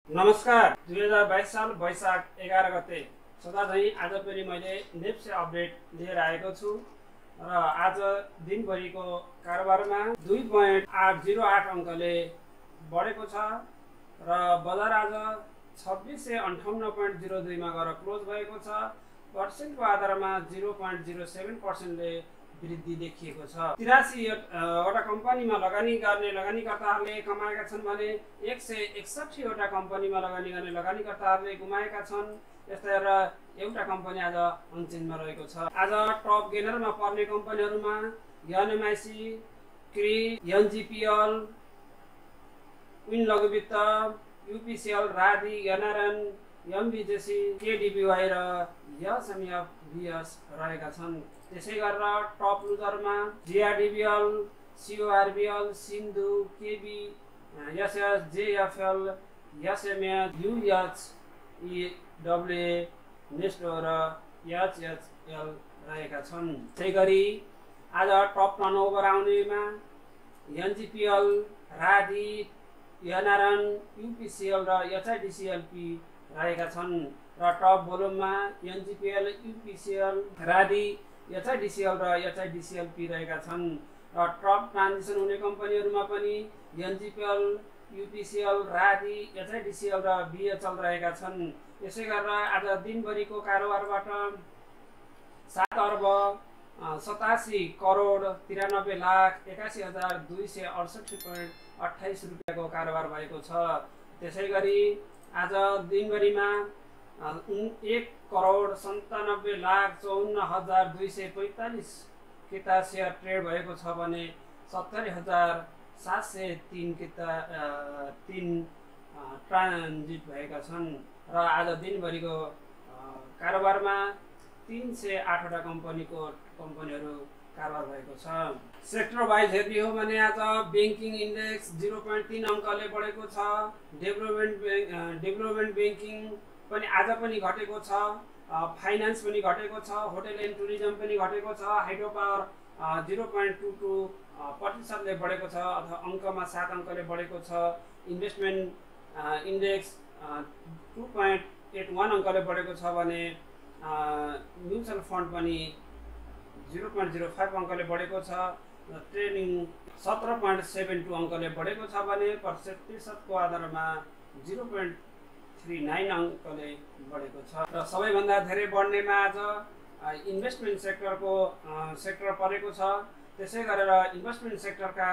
नमस्कार। 2022 साल वैशाख 11 गते सदाझै आज पनि मैले नेप्से अपडेट लिएर आएको छु र आज दिनभरिको कारोबारमा 2.808 अङ्कले बढेको छ र बजार आज 2658.02 मा गएर क्लोज भएको छ। पर्सेन्टको आधारमा 0.07% ले वृद्धि देखिएको छ। 83 वटा कम्पनीमा लगानी गर्ने लगानीकर्ताहरूले कमाएका छन् भने 161 वटा कम्पनीमा लगानी गर्ने लगानीकर्ताहरूले गुमाएका छन्। यस्तै गरेर एउटा कम्पनी आज अनचेन्जमा रहेको छ। आज टप गेनरमा पर्ने कम्पनीहरूमा एनएमआइसी, क्री, एनजीपीएल, विन लघुवित्त, यूपीसीएल, राधी, एनआरएन, एमबीजेसी, केडीबीवाई र एसएमएफबीएस रहेका छन्। त्यसै गरेर top लुजरमा जीआरडीबीएल, सीओआरबीएल, Sindhu, KB, SS, जेएफएल, SMH, यूएचईडब्ल्यूए, नेस्टो र एचएचएल रहेका छन्। त्यसै गरी आज टप टर्नओभर आउनेमा एनजीपीएल, राधी, एनआरएन, यूपीसीएल र एचआईडीसीएलपी रहेका छन् र टप भोल्युममा एनजीपीएल, यूपीसीएल, राधी, एचआईडीसीएल र एचआईडीसीएलपी रहेका छन् र टप ट्रान्जिसन हुने कम्पनीहरूमा पनि एनजीपीएल, यूपीसीएल, राधी, एचआईडीसीएल र बीएचएल रहेका छन्। यसै गरेर आज दिनभरिको कारोबारबाट 7 अर्ब 87 करोड 93 लाख 81,268.28 रुपियाँको कारोबार भएको छ। त्यसै गरी आज दिनभरिमा 1 करोड 97 लाख 54,245 किता सेयर ट्रेड भएको छ भने 70,703 किता 3 ट्रान्जिट भएका छन् र आज दिनभरिको कारोबारमा 308 वटा कम्पनीहरू कारोबार भएको छ। सेक्टर वाइज हेर्ने हो भने आज बैंकिङ इन्डेक्स 0.3 अङ्कले बढेको छ। डेभलपमेन्ट बैंकिङ पनि आज पनि घटेको छ। फाइनान्स पनि घटेको छ। होटल एन्ड टुरिज्म पनि घटेको छ। हाइड्रो पावर 0.22% ले बढेको छ अथवा अङ्कमा 7 अङ्कले बढेको छ। इन्भेस्टमेन्ट इन्डेक्स 2.81 अङ्कले बढेको छ भने म्युचुअल फन्ड पनि 0.05 अङ्कले बढेको छ। ट्रेडिङ 17.72 अङ्कले बढेको छ भने प्रतिशतको आधारमा 0.39 अङ्कले बढेको छ र सबैभन्दा धेरै बढ्नेमा आज इन्भेस्टमेन्ट सेक्टर परेको छ। त्यसै गरेर इन्भेस्टमेन्ट सेक्टरका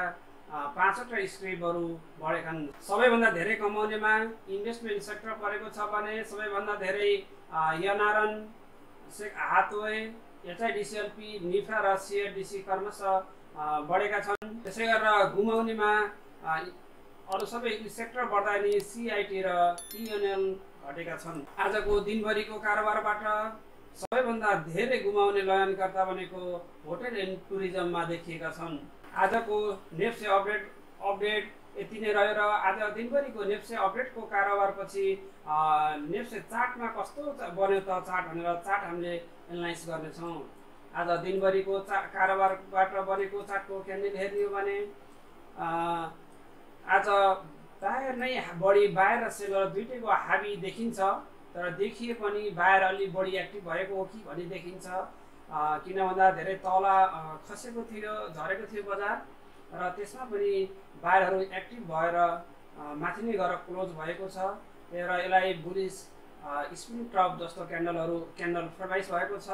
5वटा स्क्रिपहरू बढेका छन्। सबैभन्दा धेरै कमाउनेमा इन्भेस्टमेन्ट सेक्टर परेको छ भने सबैभन्दा धेरै एनआरएन, हाथवे, एचआईडीसीएलपी, निफ्रा र सीएडीसी क्रमशः बढेका छन्। त्यसै गरेर गुमाउनेमा अरू सबै सेक्टर बढ्दा नि सीआईटी र ईएनएल घटेका छन्। आजको दिनभरिको कारोबारबाट सबैभन्दा धेरै गुमाउने लगानीकर्ता भनेको होटल एन्ड टुरिज्ममा देखिएका छन्। आजको नेप्से अपडेट यति नै रहेर आज दिनभरिको नेप्से अपडेटको कारोबारपछि नेप्से चार्टमा कस्तो बन्यो त चार्ट भनेर चार्ट हामीले एनालाइज गर्नेछौँ। आज दिनभरिको कारोबारबाट बनेको चार्टको क्यान्डल हेर्ने हो भने आज बायर नै बढी बायर र सेलर दुईटैको हाबी देखिन्छ। तर देखिए पनि बायर अलि बढी एक्टिभ भएको हो कि भन्ने देखिन्छ। किन भन्दा धेरै तल खसेको थियो, झरेको थियो बजार र त्यसमा पनि बायरहरू एक्टिभ भएर माथि नै गएर क्लोज भएको छ। र यसलाई बुलिस स्पिन टप जस्तो क्यान्डल फर्माइस भएको छ।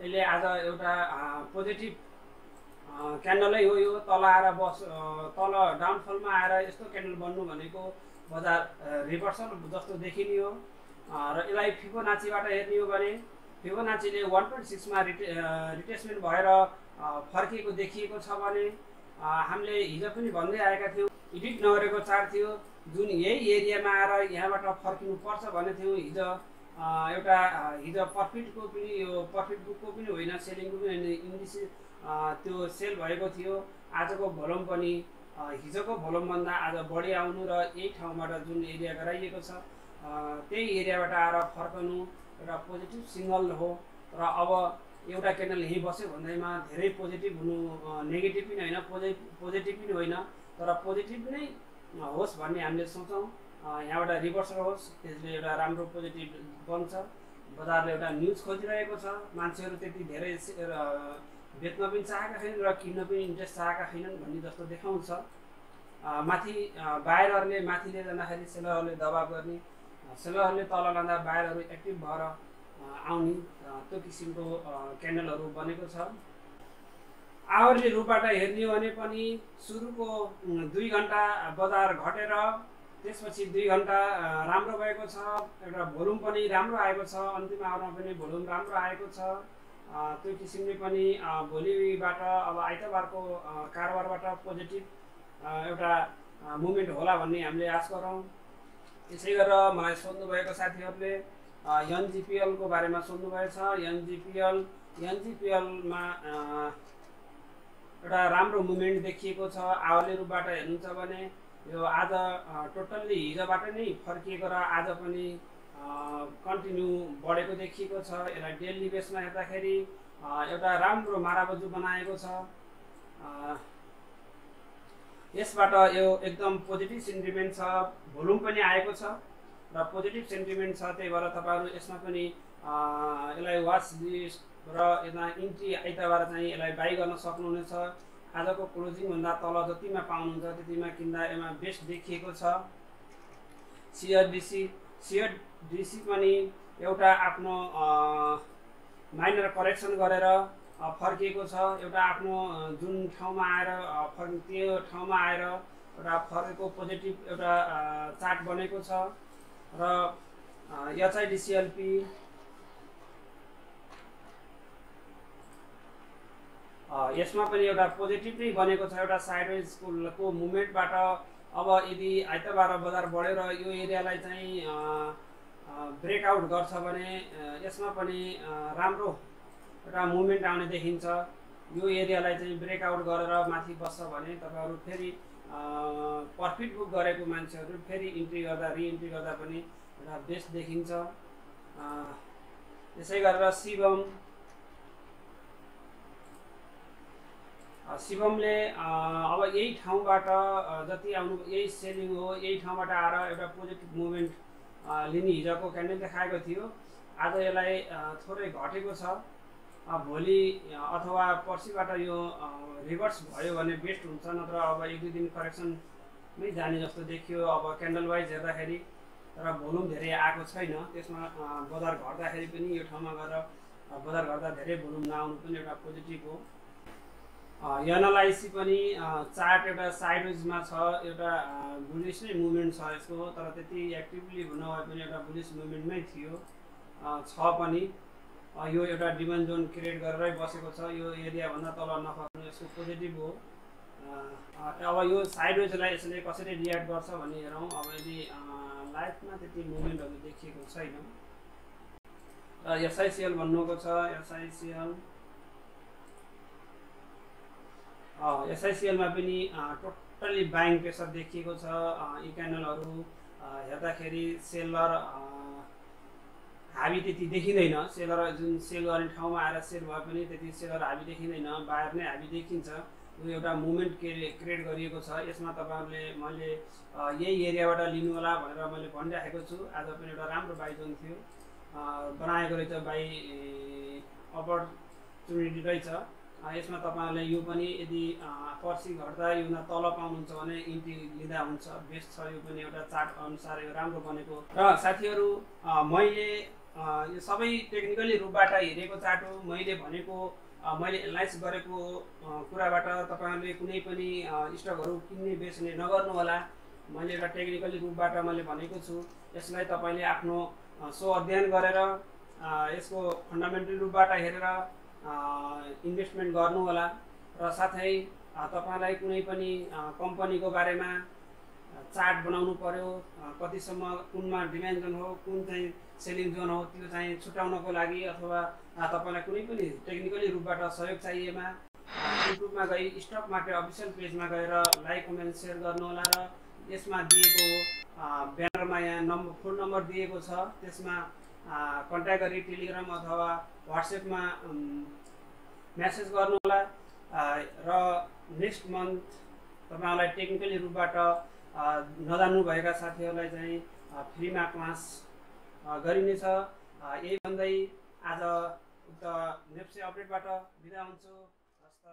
यसले आज एउटा पोजिटिभ क्यान्डलै हो। यो तल आएर तल डाउनफलमा आएर यस्तो क्यान्डल बन्नु भनेको बजार रिभर्सल जस्तो देखिने हो। र यसलाई फिबोनाचीबाट हेर्ने हो भने फिबोनाचीले 1.6 मा रिट्रेसमेन्ट भएर फर्किएको देखिएको छ भने हामीले हिजो पनि भन्दै आएका थियौँ एडिट नगरेको चार्ट थियो जुन यही एरियामा आएर यहाँबाट फर्किनु पर्छ भन्ने थियौँ। हिजो प्रफिटको पनि यो प्रफिट बुकको पनि होइन, सेलिङको पनि होइन, इन्डिसेस त्यो सेल भएको थियो। आजको भोल्युम पनि हिजोको भोल्युमभन्दा आज बढी आउनु र यही ठाउँबाट जुन एरिया गराइएको छ त्यही एरियाबाट आएर फर्कनु एउटा पोजिटिभ सिग्नल हो। र अब एउटा क्यान्डल यहीँ बस्यो भन्दैमा धेरै पोजिटिभ हुनु नेगेटिभ पनि होइन, पोजिटिभ पनि होइन, तर पोजिटिभ नै होस् भन्ने हामीले सोचौँ यहाँबाट रिभर्सल होस्, त्यसले एउटा राम्रो पोजिटिभ बन्छ। बजारले एउटा न्युज खोजिरहेको छ, मान्छेहरू त्यति धेरै बेच्न पनि चाहेका छैनन् र किन्न पनि इन्ट्रेस्ट चाहेका छैनन् भन्ने जस्तो देखाउँछ। माथि बायरहरूले माथिले जाँदाखेरि सेलरहरूले दबाब गर्ने, सेलरहरूले तल लाँदा बायरहरू एक्टिभ भएर आउने त्यो किसिमको क्यान्डलहरू बनेको छ। आवरली रूपबाट हेर्ने हो भने पनि सुरुको 2 घण्टा बजार घटेर त्यसपछि 2 घण्टा राम्रो भएको छ, एउटा भोल्युम पनि राम्रो आएको छ, अन्तिम आवरमा पनि भोल्युम राम्रो आएको छ। त्यो किसिमले पनि भोलिबाट अब आइतबारको कारोबारबाट पोजिटिभ एउटा मुभमेन्ट होला भन्ने हामीले आश गरौँ। त्यसै गरेर मलाई सोध्नुभएको साथीहरूले एनजिपिएल को बारेमा सोध्नुभएछ। एनजिपिएलमा एउटा राम्रो मुभमेन्ट देखिएको छ। आवरली रूपबाट हेर्नुहुन्छ भने यो आज टोटल्ली हिजोबाट नै फर्किएको र आज पनि कन्टिन्यू बढेको देखिएको छ। यसलाई डेली बेसमा हेर्दाखेरि एउटा राम्रो माराबजु बनाएको छ। यसबाट यो एकदम पोजिटिभ सेन्टिमेन्ट छ, भोल्युम पनि आएको छ र पोजिटिभ सेन्टिमेन्ट छ। त्यही भएर तपाईँहरू यसमा पनि यसलाई वाच लिस्ट र यसमा इन्ट्री आइतबार चाहिँ यसलाई बाई गर्न सक्नुहुनेछ। आजको क्लोजिङभन्दा तल जतिमा पाउनुहुन्छ त्यतिमा किन्दा यसमा बेस्ट देखिएको छ। सिएचडिसी पनि एउटा आफ्नो माइनर करेक्सन गरेर फर्किएको छ। एउटा आफ्नो जुन ठाउँमा आएर त्यो ठाउँमा आएर एउटा फर्केको पोजिटिभ एउटा चार्ट बनेको छ। र एचआइडिसिएलपी यसमा पनि एउटा पोजिटिभ नै बनेको छ। एउटा साइडवेजको मुभमेन्टबाट अब यदि आइतबार बजार बढेर यो एरियालाई चाहिँ ब्रेकआउट गर्छ भने यसमा पनि राम्रो एउटा मुभमेन्ट आउने देखिन्छ। यो एरियालाई चाहिँ ब्रेकआउट गरेर माथि बस्छ भने तपाईँहरू फेरि प्रफिट बुक गरेको मान्छेहरू फेरि इन्ट्री गर्दा रिइन्ट्री गर्दा पनि एउटा बेस्ट देखिन्छ। त्यसै गरेर शिवमले अब यही ठाउँबाट जति आउनु यही सेलिङ हो, यही ठाउँबाट आएर एउटा पोजिटिभ मुभमेन्ट लिने हिजोको क्यान्डल देखाएको थियो। आज यसलाई थोरै घटेको छ। भोलि अथवा पर्सिबाट यो रिभर्स भयो भने बेस्ट हुन्छ, नत्र अब 1-2 दिन करेक्सनमै जाने जस्तो देखियो अब क्यान्डल वाइज हेर्दाखेरि। तर भोल्युम धेरै आएको छैन, त्यसमा बजार घट्दाखेरि पनि यो ठाउँमा गएर बजार घट्दा धेरै भोल्युम नआउनु पनि एउटा पोजिटिभ हो। एनएलआइसी पनि चार्ट एउटा साइडवेजमा छ, एउटा बुलिस नै मुभमेन्ट छ यसको, तर त्यति एक्टिभली नभए पनि एउटा बुलिस मुभमेन्टमै थियो छ पनि। यो एउटा डिमान्ड जोन क्रिएट गरेरै बसेको छ। यो एरियाभन्दा तल नफर्नु यसको पोजिटिभ हो। अब यो साइडवेजलाई यसले कसरी रियाक्ट गर्छ भन्ने हेरौँ। अब यदि लाइफमा त्यति मुभमेन्टहरू देखिएको छैन। र एसआइसिएल भन्नुको छ। एसआइसिएलमा पनि टोटल्ली बाइङ प्रेसर देखिएको छ। यी क्यान्डलहरू हेर्दाखेरि सेलर हाबी त्यति देखिँदैन। सेलर जुन सेल गर्ने ठाउँमा आएर सेल भए पनि त्यति सेलर हाबी देखिँदैन, बायर नै हाबी देखिन्छ। यो एउटा मुभमेन्ट क्रिएट गरिएको छ। यसमा तपाईँहरूले मैले यही एरियाबाट लिनु होला भनेर मैले भनिराखेको छु। आज पनि एउटा राम्रो बाई जोन थियो, बनाएको रहेछ, बाई अपर्चुनिटी रहेछ। यसमा तपाईँहरूले यो पनि यदि पर्सि घट्दा योभन्दा तल पाउनुहुन्छ भने इन्ट्री लिँदा हुन्छ, बेस्ट छ। यो पनि एउटा चार्ट अनुसार यो राम्रो बनेको। र साथीहरू मैले यो सबै टेक्निकली रूपबाट हेरेको चार्ट हो। मैले भनेको मैले एनालाइज गरेको कुराबाट तपाईँहरूले कुनै पनि स्टकहरू किन्ने बेच्ने नगर्नु होला। मैले एउटा टेक्निकली रूपबाट मैले भनेको छु। यसलाई तपाईँले आफ्नो अध्ययन गरेर यसको फन्डामेन्टल रूपबाट हेरेर इन्भेस्टमेन्ट गर्नु होला। र साथै तपाईँलाई कुनै पनि कम्पनीको बारेमा चार्ट बनाउनु पर्यो, कतिसम्म कुनमा डिमान्ड जोन हो, कुन चाहिँ सेलिङ जोन हो, त्यो चाहिँ छुट्याउनको लागि, अथवा तपाईँलाई कुनै पनि टेक्निकली रूपबाट सहयोग चाहिएमा युट्युबमा गई स्टक मार्केट अफिसियल पेजमा गएर लाइक कमेन्ट सेयर गर्नु होला। र यसमा दिएको ब्यानरमा यहाँ फोन नम्बर दिएको छ, त्यसमा कन्ट्याक्ट गरी टेलिग्राम अथवा व्हाट्सएपमा मेसेज गर्नु होला। र नेक्स्ट मन्थ तपाईँहरूलाई टेक्निकली रूपबाट नजान्नुभएका साथीहरूलाई चाहिँ फ्रीमा क्लास गरिनेछ। यही भन्दै आज उक्त नेप्से अपडेटबाट बिदा हुन्छु। हस्त।